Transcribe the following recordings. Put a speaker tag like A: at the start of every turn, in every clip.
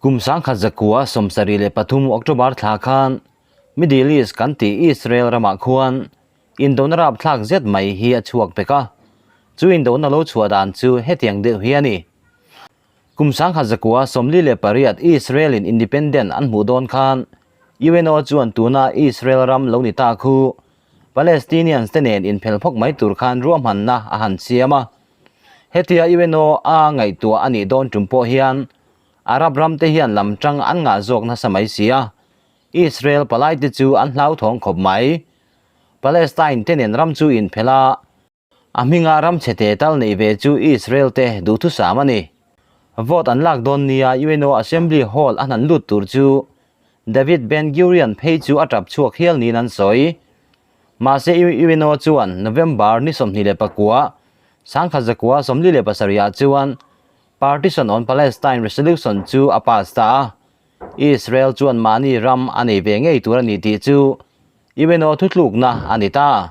A: Kum 1973 October thla khan Middle East kan tih Israel ramah khuan indona rapthlak zet mai hi a chhuak pek a, chu indona lo chhuah dan chu hetiang deuh hi a ni. Kum 1948 Israel-in independent an hmuh dawn khan UNO chuan tuna Israel ram lo ni ta khu Palestinians te nen inphel phawk mai tur khan ruahmanna a han siam a. Hetia UNO a ngaihtuah a nih dawn tum pawh hian Arab ram te hian lam tang an ngah zawk nasa mai si a, Israel palai te chu an hlauthawng khawp mai. Palestine te nen ram chu inphel a, a hminga ram chhe te tal neih ve chu Israel te duhthusam a ni. Vote an lak dawn nia UNO Assembly Hall a hnan lut tur chu David Ben Gurion phei chu a tap chhuak hial niin an sawi. Mahse UNO chuan November ni 29, 1947 ah chuan Partition on Palestine Resolution chu a pass ta a, Israel chuan mahni ram a nei ve ngei tur a ni tih chu UNO thutlukna a ni ta.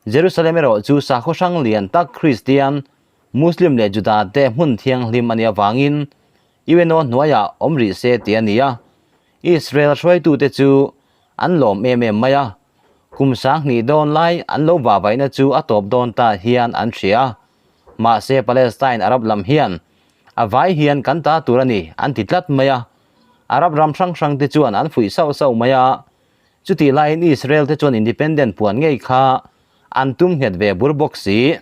A: Jerusalem erawh chu sakhaw hrang lian tak Kristian, Muslim leh Juda te hmun thianghlim a nih avangin UNO hnuaiah awm rih se tih a ni a, Israel hruaitute chu an lawm em em mai a, kum 2000 dawn lai an lo vavaihna chu a tawp dawn ta hian an hria a, mahse Palestine Arab lam hian a vai hian kan ta tur a ni an ti tlat mai a, Arab ram hrang hrang te chuan an fuih sauh sauh mai a, chutih laiin Israel te chuan independent puan ngei kha an tum nghet ve bur bawk si.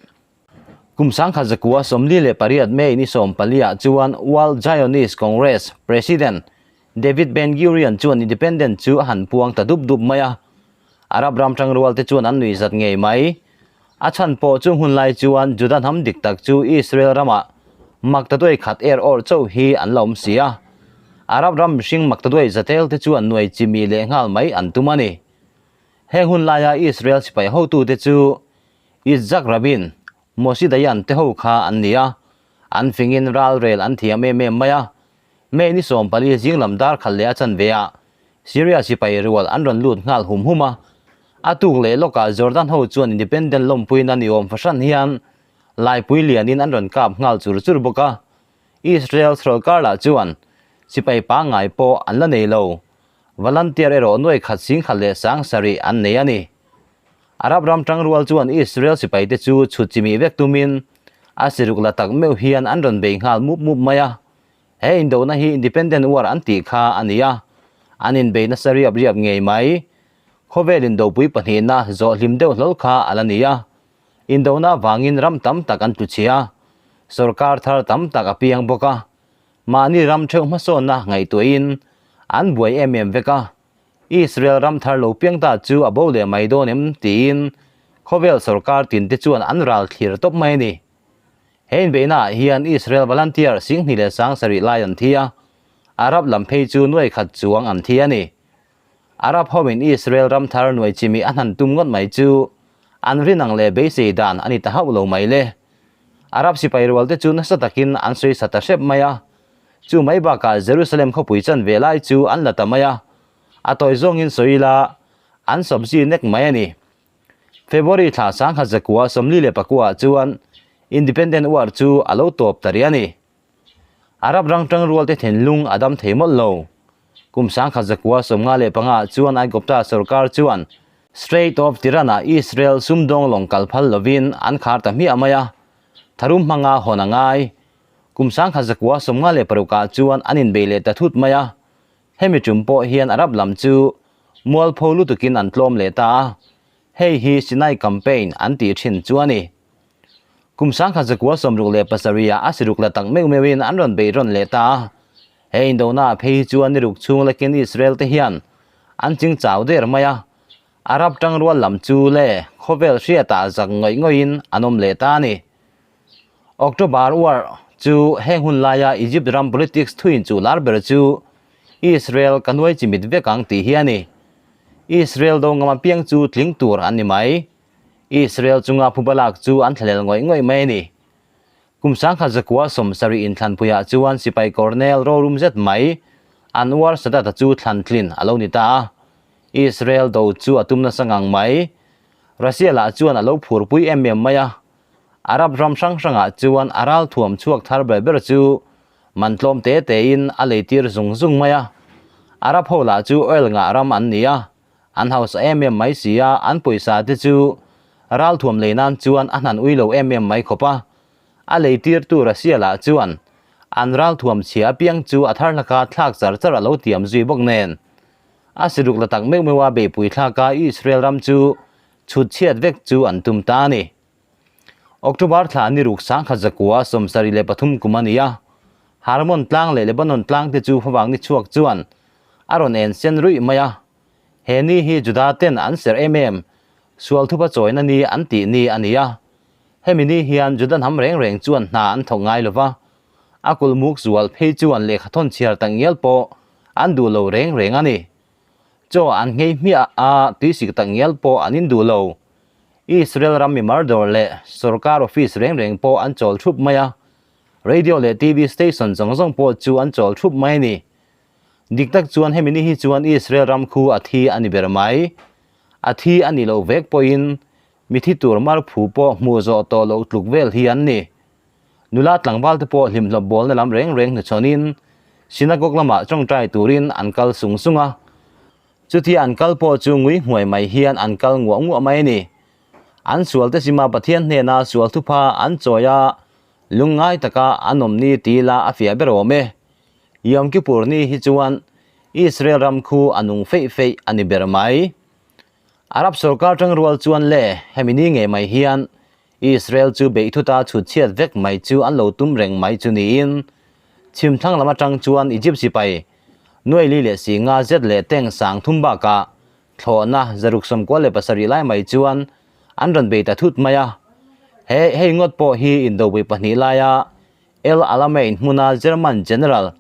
A: Kum 1948 May ni 14 ah chuan World Zionist Congress President David Ben Gurion chuan independent chu a han puang ta dup dup mai a. Arab ram tangrual te chuan an nuih zat ngei mai. A chhan pawh chung hun lai chuan Juda hnam dik tak chu Israel ramah maktaduai khat er awrh chauh hi an la awm si a. Arab ram mihring maktaduai zatel te chuan nuai chimi leh nghal mai an tum a ni. Heng hun laia Israel sipai hotute chu Yitzhak Rabin, Moshe Dayan te ho kha an ni a, an fingin ral rel an thiam em em mai a. May ni 14 zing lam dar khat leh a chanve ah Syria sipai rual an rawn lut nghal hum hum a. A tuk leh lawkah Jordan ho chuan independent lawmpuina ni awm fahran hian laipui lianin an rawn kap nghal chur chur bawk a. Israel sorkar lah chuan sipai pangngai pawh an la nei lo. Volunteer erawh nuai khat sing khat leh sang sarih an nei a ni. Arab ram tangrual chuan Israel sipaite chu chhut chimih vek tumin a siruk la tak meuh hian an rawn bei nghal mup mup mai a. He indona hi Independent War an tih kha a ni a, an inbei nasa riap riap ngei mai. Khawvel indopui pahnihna zawh hlim deuh hlawl kha a la ni a. Indona avangin ram tam tak an tluchhia a, sorkar thar tam tak a piang bawk a. Mahni ram theuh hmasawnna ngaihtuahin an buai em em vek a, Israel ram thar lo piang ta chu a bo leh mai dawn em tiin khawvel sorkar tinte chuan an ral thlir tawp mai a ni. He inbeihnaah hian Israel volunteer 27,000 lai an thi a, Arab lam phei chu nuai khat chuang an thi a ni. Arab hoin Israel ram thar nuai chimi a hnan tum ngawt mai chu an rinang leh beisei dan a ni ta hauh lo mai le. Arab sipai rualte chu nasa takin an sawi sa ta hrep mai a, chu mai bakah Jerusalem khawpui chanve lai chu an la ta mai a, a tawi zawngin sawi ila an sawpzi nek mai a ni. February thla 1944 ah chuan Independent War chu a lo tawp ta rih a ni. Arab rang tangrualte thinlung a dam thei mawlh lo. Kum 1995 ah chuan Aigupta sorkar chuan Strait of Tiran-ah Israel sumdawng lawng kal phal lovin an khar ta hmiah mai a, tharum hmanga hawn a ngai. Kum 1996 ah chuan an inbei leh ta thut mai a, hemi tum pawh hian Arab lam chu mualpho lutukin an tlawm leh ta a, hei hi Sinai Campaign an tih thin chu a ni. Kum 1967 ah a siruk la tak meuh meuhin an rawn bei rawn leh ta a, he indona ah phei hi chuan ni ruk chhung lekin Israel te hian an ching chau der mai a, Arab tangrual lam chu le khawvel hriatah zak ngawih ngawihin an awm leh ta a ni. October War chu heng hun laia Egypt ram politics thuin chu lar ber chu Israel ka nuai chimit vek ang tih hi a ni. Israel do ngam apiang chu tling tur an ni mai. Israel chunga phubalak chu an thlalel ngawih ngawih mai a ni. Kum 1970 inthlanpuiah chuan sipai Colonel rorum zet mai Anwar Sadat-a chu thlan tlin a lo ni ta a. Israel do chu a tum nasa ngang mai. Russia lah chuan a lo phurpui em em mai a. Arab ram hrang hrangah chuan a ralthuam chhuak thar ber ber chu Man tlawm te tein a leitir zung zung mai a. Arab ho lah chu oil ngah ram an ni a, an hausa em em mai si a, an pawisa te chu ralthuam lei nan chuan a hnan ui lo em em mai khawp a. A leitirtu Russia lah chuan an ralthuam chhia apiang chu a thar hlaka thlak char char a lo tiam zui bawk nen. A siruk la tak meuh meuh a beihpui thlaka Israel ram chu chhut chhiat vek chu an tum ta a ni. October thla ni ruk 1943 kum a ni a, Hermon tlang leh Lebanon tlang te chu favang ni chhuak chuan a rawn en sen ruih mai a. He ni hi Juda ten an serh em em, sual thupa chawina ni an tih ni a ni a. Hemi ni hian Juda hnam reng reng chuan hna an thawk ngai lo va, a kulmuk zual phei chuan lehkha thawn chhiar tak ngial pawh an duh lo reng reng a ni. Chaw an nghei hmiah a, tuisik tak ngial pawh an induh lo. Israel ram mi mardawr leh sorkar office reng reng pawh an chawl thup mai a, radio leh TV station zawng zawng pawh chu an chawl thup mai a ni. Dik tak chuan hemi ni hi chuan Israel ram khu a thi a ni ber mai. A thi a nih loh vek pawhin mithi tur mar phu pawh hmuh zawh tawh loh tluk vel hi an ni. Nula tlangval te pawh hlimhlawp bawlna lam reng reng hnuchhawnin synagogue lamah tawngtai turin an kal sung sung a. Chutia an kal pawh chu ngui hmuai mai hian an kal nguah nguah mai a ni. An sual te sima Pathian hnena sual thupha an chawi a, lungngai taka an awm ni ti ila a fiah ber awm e. Yom Kippur ni hi chuan Israel ram khu a nung feih feih a ni ber mai. Arab sorkar tangrual chuan le hemi ni ngei mai hian Israel chu beih thuta chhut chhiat vek mai chu an lo tum reng mai chu niin chhim thlang lam atang chuan Egypt sipai nuai li leh si nga zet leh tank 3000 bakah thlawhna 697 lai mai chuan an rawn bei ta thut mai a. He hei ngawt pawh hi indopui pahnih laia El Alamein hmuna German General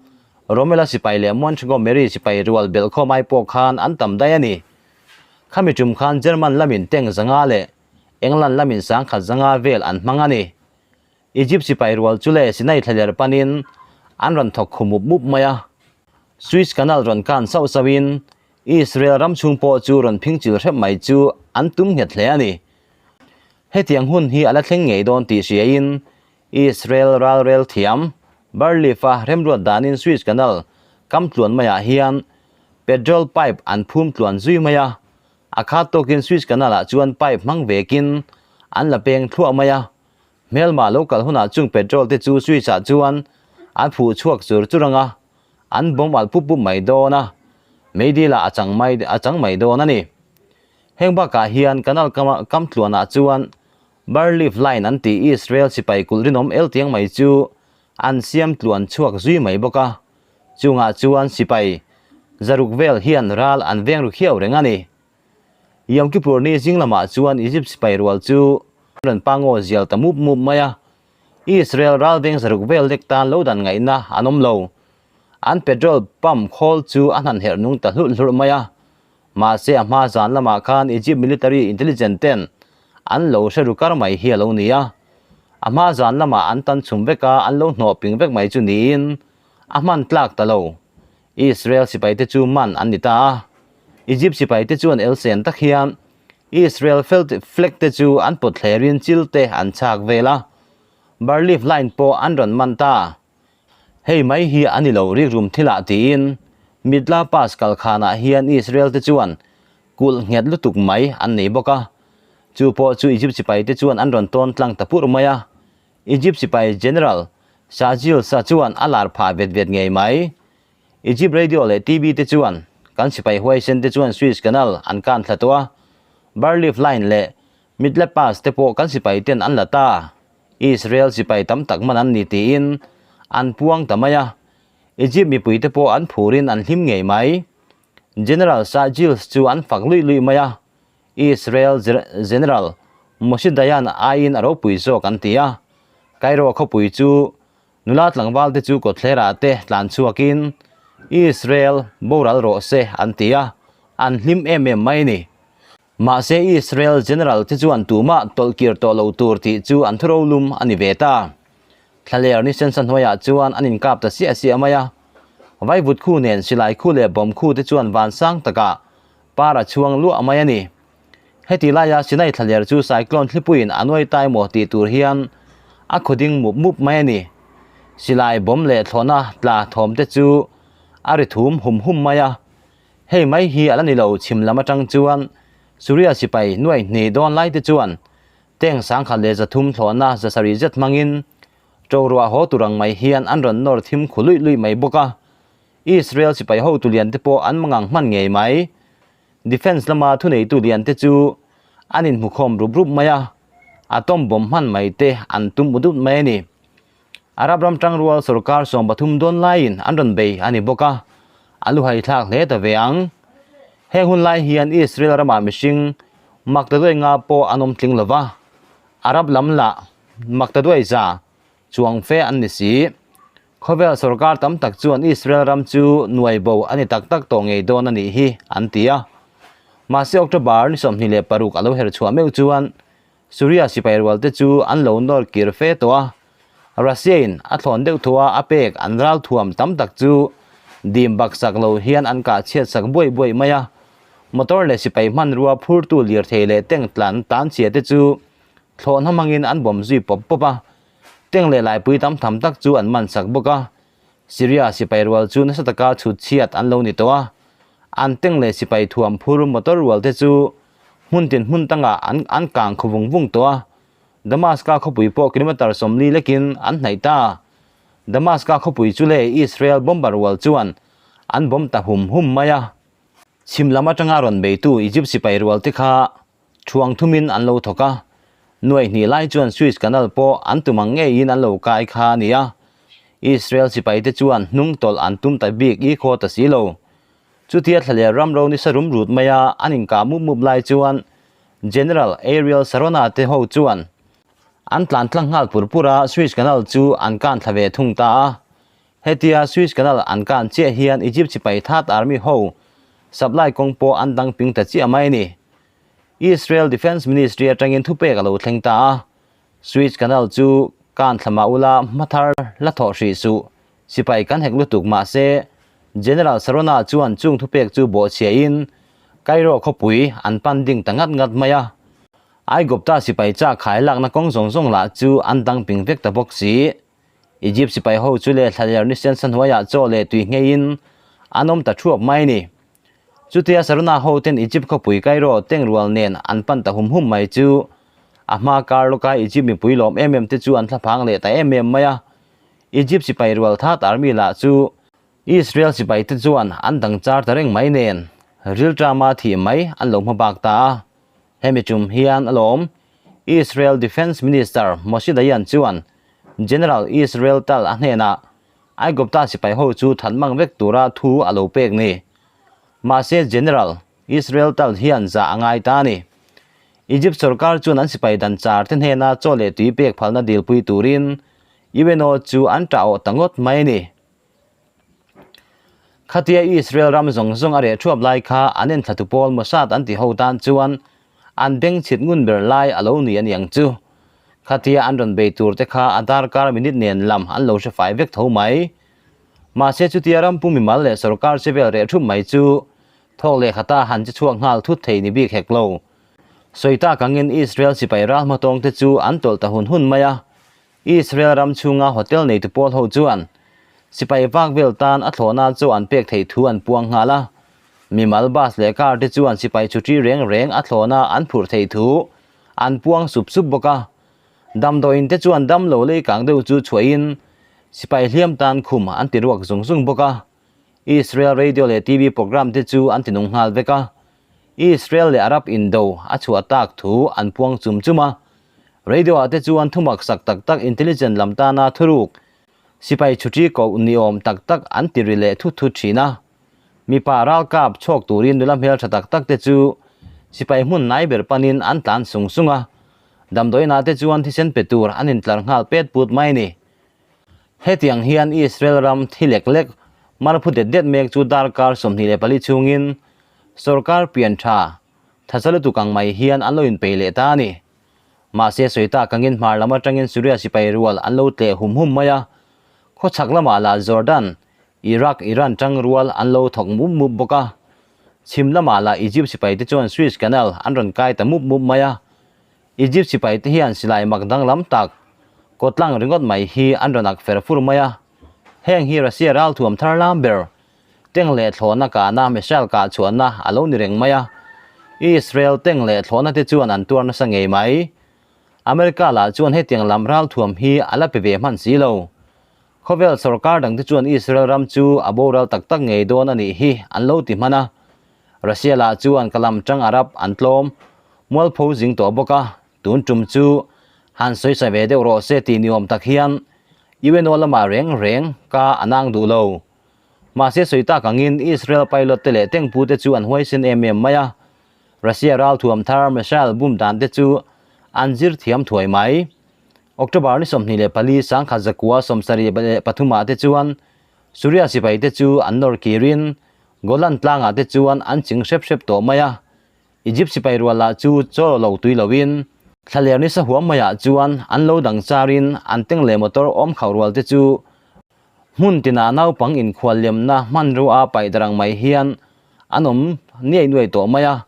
A: Rommel-a sipai leh Montgomery sipai rual belh khawm ai pawh khan an tam daih a ni. Khami tum khan German lamin tank 500 leh England lamin 1500 vel an hmang a ni. Egypt sipai rual chu leh Sinai thlaler panin an rawn thawk khu mup mup mai a. Suez Canal rawn kan sauh sauhin Israel ram chhung pawh chu rawn phing chil hrep mai chu an tum nghet hle a ni. Hetiang hun hi a la thleng ngei dawn tih hriain Israel ralrel thiam Bar-Leaf-a remruat danin Suez Canal kam tluan maiah hian petrol pipe an phum tluan zui mai a, a khat tawkin Suez Canal-ah chuan pipe hmang vekin an la peng thluah mai a. Hmelma lo kal hunah chung petrol te chu Suez-ah chuan an phuh chhuak chur chur ang a, an bomb alh pup pup mai dawn a, meidil-ah a chang mai a chang mai dawn a ni. Heng bakah hian canal kama kam tluanah chuan Bar-Leaf Line an tih Israel sipai kulh rinawm el tiang mai chu an siam tluan chhuak zui mai bawk a, chungah chuan sipai zaruk vel hian ral an veng ru khiau reng a ni. Yom Kippur ni zing lamah chuan Egypt sipai rual chu rawn pangaw zial ta mup mup mai a, Israel ral veng zaruk vel lek tan lo dan ngaihna an awm lo. An petrol pump khawl chu a hnan herh nung ta hlurh hlurh mai a, Mahse a hma zan lamah khan Egypt military intelligence ten an lo hre ru kar mai hi a lo ni a. A hma zan lamah an tan chhum vek a, an lo hnawh ping vek mai chu niin a hman tlak ta lo. Israel sipai te chu man an ni ta a. Egypt sipai te chuan elsen tak hian Israel flag te chu an pawt thlerin chil te an chhak vel a. Bar-Leaf line pawh an rawn man ta. Hei mai hi a ni lo rikrum thilah tiin Mitla Pass kalkhanah hian Israel te chuan kulh nghet lutuk mai an nei bawk a. Chu pawh chu Egypt sipai te chuan an rawn tawn tlang ta purh mai a. Egypt sipai General Sajil-sa chuan a lar phah vet vet ngei mai. Egypt Radio leh TV te chuan kan sipai huaisen te chuan Suez Canal an kan thla tawh a, Bar-Leaf Line leh Mitla Pass te pawh kan sipai ten an la ta. Israel sipai tam tak man an ni tiin an puang ta mai a, Egypt mipui te pawh an phurin an hlim ngei mai. General Shah Gilles chu an fak luih luih mai a, Israel General Moshe Dayan aiin a ropui zawk an ti a. Cairo khawpui chu nula tlangval te chu kawtthlerah te tlan chhuakin Israel boral rawh se an ti a, an hlim em em mai a ni. Mahse Israel General te chuan tumah tawlhkir tawh lo tur tih chu an thuro lum a ni ve ta. Thlaler ni sensa hnuaiah chuan an inkap ta siah siah mai a. Vaivut khu nen silai khu leh bomb khu te chuan vansang takah par a chhuang luah mai a ni. Heti laia Sinai thlaler chu cyclone thlipuiin a nuai tai maw tih tur hian a khaw ding mup mup mai a ni. Silai bawm leh thlawhna tla thawm te chu a ri thum hum hum mai a. Hei mai hi a la ni lo chhim lam atang chuan Suria sipai nuai hnih dawn lai te chuan tank 1300 thlawhna 700 zet hmangin ṭo ruah haw tur ang mai hian an rawn nawr thim khu luih luih mai bawk a. Israel sipai hotu lian te pawh an mangang hman ngei mai. Defence lama thuneitu lian te chu an inhmukhawm rup rup mai a, atom bomb hman mai te an tum ut ut mai a ni. Arab ram tangrual sorkar 13 dawn laiin an rawn bei a ni bawk a, a luhai thlak hle ta ve ang. Heng hun lai hian Israel ramah mihring maktaduai nga pawh an awm tling lova, Arab lam lah maktaduai za chuang fe an ni si. Khawvel sorkar tam tak chuan Israel ram chu nuai bo a ni tak tak tawh ngei dawn a nih hi an ti a. Mahse October ni 26 a lo her chhuah meuh chuan Syria sipai rual te chu an lo nawr kir fe tawh a, Russia in a thlawn deuh thu a a pek an ral thuam tam tak chu dim bak sak lo hian an kah chhiat sak buaih buaih mai a, motor leh sipai hmanrua phurtu lirthei leh tank tlan tan chhia te chu thlawhna hmangin an bawm zui pawp pawp a, tank leh laipui tam tham tak chu an man sak bawk a, Syria sipai rual chu nasa taka chhut chhiat an lo ni tawh a, an tank leh sipai thuam phur motor rual te chu hmun tin hmun tangah an an kang khaw vung vung tawh a, Damaska khawpui pawh kilometre 40 lekin an hnaih ta. Damaska khawpui chu leh Israel bomber rual chuan an bomb ta hum hum mai a. Chhim lam atanga rawn beitu Egypt sipai rual te kha thuang thumin an lo thawk a, nuaih hnih lai chuan Suez Canal pawh an tum ang ngeiin an lo kai kha a ni a. Israel sipai te chuan hnung tawlh an tum ta bik i khaw ta si lo. Chutia thlaler ram ro nisa rum rut maia an inkah mup mup lai chuan General Ariel Sharona te ho chuan an tlan tlang nghal pur pur a, Suez Canal chu an kan thla ve thung ta a. Hetia Suez Canal an kan chiah hian Egypt sipai Third Army ho supply kawng pawh an dang ping ta chiah mai a ni. Israel Defence Ministry atangin thupek a lo thleng ta a, Suez Canal chu kan thla mah ula hmathar la thawh hrih suh. Sipai kan hek lutuk mahse General Sarona chuan chung thupek chu bawhchhiahin Cairo khawpui an pan ding ta ngat ngat mai a. Aigupta sipai chak khai lakna kawng zawng zawng lah chu an dang ping vek ta bawk si. Egypt sipai ho chu leh thlaler ni sen sa hnuaiah chaw leh tui ngheiin an awm ta thuap mai a ni. Chutia Sarona ho ten Egypt khawpui Cairo tengrual nen an pan ta hum hum mai chu a hma kar lawka Egypt mipui lawm em em te chu an thlaphang leh ta em em mai a. Egypt sipai rual that army lah chu Israel sipai te chuan an dang char ta reng mai nen rilṭama thih mai an lo hma bak ta a. Hemi tum hian alawm Israel Defence Minister Moshe Dayan chuan General Israel Tal a hnenah Aigupta sipai ho chu that mang vek tura thu a lo pek ni. Mahse General Israel Tal hian zah a ngai ta a ni. Egypt sorkar chuan an sipai dan char te hnena chaw leh tui pek phalna dilpui turin UNO chu an ṭah awh ta ngawt mai a ni. Khatia Israel ram zawng zawng a reh ṭhuap lai kha an enthlatu pawl Mossad an ti ho tan chuan an beng chhit ngun ber lai a lo ni a niang chu. Khatia an rawn bei tur te kha a darkar minute nen lam an lo hre fai vek tho mai. Mahse chutia ram pum mimal leh sorkar chevel reh ṭhup mai chu thawk leh khata han che chhuak nghal thut thei ni bik hek lo. Sawi tak angin Israel sipai ral hmatawng te chu an tawlh ta hun hun mai a, Israel ram chhunga hotel neitu pawl ho chuan sipai vak vel tan a thlawhna chu an pek theih thu an puang nghal a, mimal bus leh car te chuan sipai chhuṭi reng reng a thlawhna an phurh theih thu an puang sup sup bawk a. Damdawiin te chuan damlo lei kang deuh chu chhuahin sipai hliam tan khum an ti ruak zung zung bawk a. Israel radio leh TV program te chu an ti nung nghal vek a. Israel leh Arab indo a chhuah tak thu an puang chum chum a. Radio ah te chuan thumak sak tak tak intelligent lam tana thuruk sipai chhuṭi koh ni awm tak tak an ti ri leh thut thut thin a. Mipa ralkap chhawk turin nula hmeltha tak tak te chu sipai hmun nai ber panin an tlan sung sung a. Damdawiinah te chuan thisen pe tur an intlar nghal pet put mai a ni. Hetiang hian Israel ram thi lek lek marphu det det mek chu darkar 24 chhungin sorkar pian tha tha lutuk ang mai hian an lo inpei leh ta a ni. Mahse sawi tak angin hmar lam atangin Syria sipai rual an lo tleh hum hum mai a, khawchhak lamah lah Jordan, Iraq, Iran tang rual an lo thawk mup mup bawk a. Chhim lamah lah Egypt sipai te chuan Suez Canal an rawn kai ta mup mup mai a. Egypt sipai te hian silai mak danglam tak Kawtlang ringawt mai hi an rawn ak fer fur mai a. Heng hi Russia ralthuam thar lam ber, tank leh thlawhna kahna missile kah chhuahna a lo ni reng mai a. Israel tank leh thlawhna te chuan an tuar nasa ngei mai. America lah chuan hetiang lam ralthuam hi a la pe ve hman si lo. Khawvel sorkar dangte chuan Israel ram chu a boral tak tak ngei dawn a nih hi an lo ti hman a. Russia lah chuan ka lam tang Arab an tlawm mualpho zing tawh bawk a, tun tum chu han sawi sa ve deuh rawh se tih ni awm tak hian UNO lamah reng reng ka a nang duh lo. Mahse sawi tak angin Israel pilot te leh tank te chu an huaisen em em mai a, Russia ralthuam thar missile bum dan te chu an zir thiam thuai mai. October ni 24 1973 ah te chuan Suria sipai te chu an nawr kirin Golan tlangah te chuan an ching hrep hrep tawh mai a, Egypt sipai rual lah chu chaw lo tui loin thlaler nisa huam maiah chuan an lo dang charin an tank leh motor awm khauh rual te chu hmun tinah naupang inkhual lemna hmanrua paih darang mai hian an awm niai nuai tawh mai a,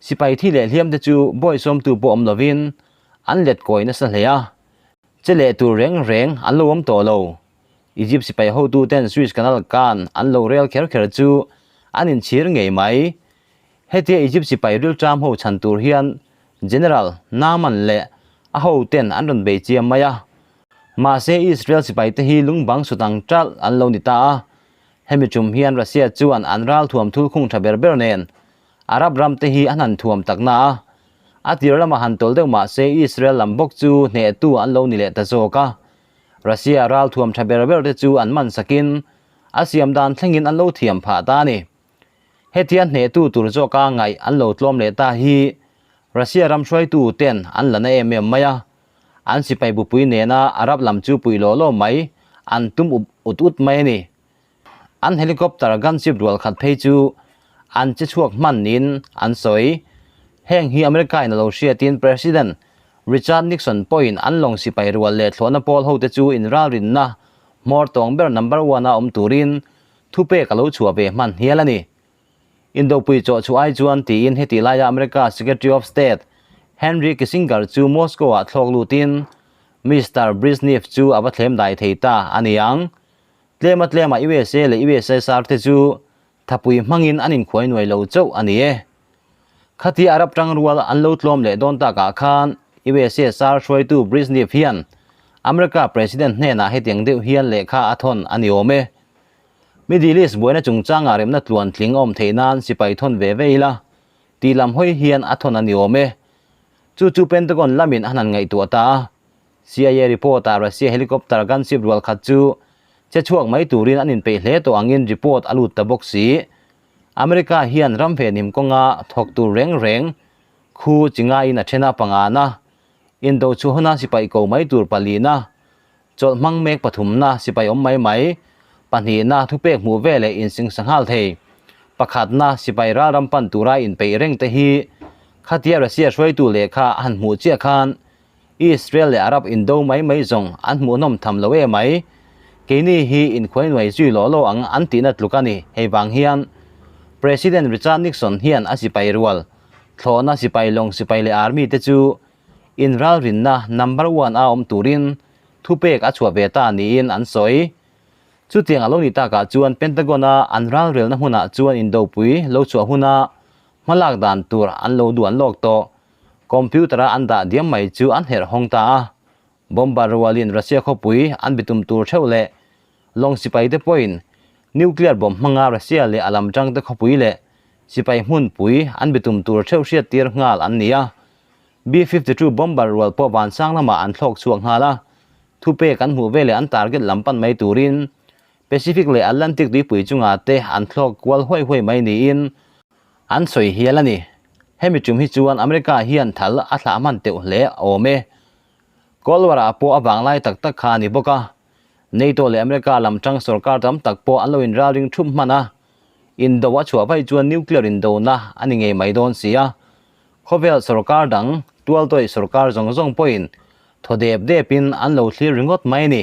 A: sipai thi leh hliam te chu bawi sawmtu pawh awm lovin an let kawi nasa hle a, che leh tur reng reng an lo awm tawh lo. Egypt sipai hotuten Suez Canal kan an lo rel kher kher chu an inchhir ngei mai. Hetia Egypt sipai rilṭam ho chhan tur hian General Naaman leh a hoten an rawn bei chiam mai a. Mahse Israel sipaite hi lungbang sut ang ṭalh an lo ni ta a. Hemi ṭum hian Russia chuan an ralthuam thulkhung ṭha ber ber nen Arab ramte hi an han thuam tak na a. A tir lamah han tawlh deuh mahse Israel lam bawk chu hnehtu an lo ni leh ta zawk a. Russia ralthuam ṭha ber ber te chu an man sakin a siam dan thlengin an lo thiam phah ta a ni. Hetia hnehtu tur zawka ngaih an lo tlawm leh ta hi Russia ram hruaitu ten an la na em em mai a, an sipai bupui nena Arab lam chu puih lawh lawh mai an tum up ut ut mai a ni. An helicopter gunship rual khat phei chu an che chhuak hman niin an sawi. Heng hi America in a lo hriatin President Richard Nixon pawhin an lawng sipai rual leh thlawhna pawl hote chu inralrinna hmawr tawng ber number one a awm turin Thupek a lo chhuah ve hman hial a ni. Indopui chawh chhuah ai chuan tiin heti laia America Secretary of State Henry Kissinger chu Moscow-ah thlawk lutin Mister Brezhnev chu a va thlem dai thei ta a ni ang. Tlema tlema USA leh USSR te chu thapui hmangin an inkhuai nuai lo chauh a ni e. Khatia Arab tangrual an lo tlawm leh dawn takah khan USSR hruaitu Brezhnev hian America President hnenah hetiang deuh hian lehkha a thawn a ni awm e. Middle East buaina chungchangah remna tluan tling a awm theih nan sipai thawn ve ve ila tih lam hawi hian a thawn a ni awm e. Chu chu Pentagon lamin a han ngaihtuah ta a. CIA report ah Russia helicopter gunship rual khat chu che chhuak mai turin an inpeih hle tawh angin report a lut ta bawk si. America hian ram venhim kawnga thawk tur reng reng khu chi ngaiin a then a pangana, indo chhuahuna sipai ko mai tur palina, chawlh hmang mek pathumna sipai awm mai mai, pahnihna thupek hmuh ve leh insingsa nghal thei, pakhatna sipai ralram pan tura inpeih reng te hi khatia Russia hruaitu lehkha a han hmuh chiah khan Israel leh Arab indo mai mai zawng an hmuhnawm tham lo em mai. Keini hi inkhuai nuai zui lawh lawh ang an tihna tluk a ni. Hei vang hian President Richard Nixon hian a sipai rual, thlawhna sipai lawng sipai leh army te chu inralrinna number one a awm turin thupek a chhuah ve ta niin an sawi. Chutiang a lo ni takah chuan Pentagon-a an ralrelna hmunah chuan indopui lo chhuah huna hmalak dan tur an lo duan lawk tawh. Computer-a an dah diam mai chu an herh hawng ta a, bomber rualin Russia khawpui an bitum tur theuh leh lawng sipaite pawhin nuclear bomb hmanga Russia leh a lam tangte khawpui leh sipai hmunpui an bitum tur theuh hriattir nghal an ni a. B-52 bomber rual pawh vansang lamah an thlawk chhuak nghal a, thupek an hmuh veleh an target lam pan mai turin Pacific leh Atlantic tuipui chungah te an thlawk kual huai huai mai niin an sawi hial a ni. Hemi tum hi chuan America hian thal a thlah hman teuh hle awm e. Cold War ah pawh a vanglai tak tak kha a ni bawk a. NATO leh America lam tang sorkar tam tak pawh an lo inralring thup hman a. Indo a chhuah vaih chuan nuclear indona a ni ngei mai dawn si a. Khawvel sorkar dang, tualtawih sorkar zawng zawng pawhin thaw dep depin an lo thlir ringawt mai a ni.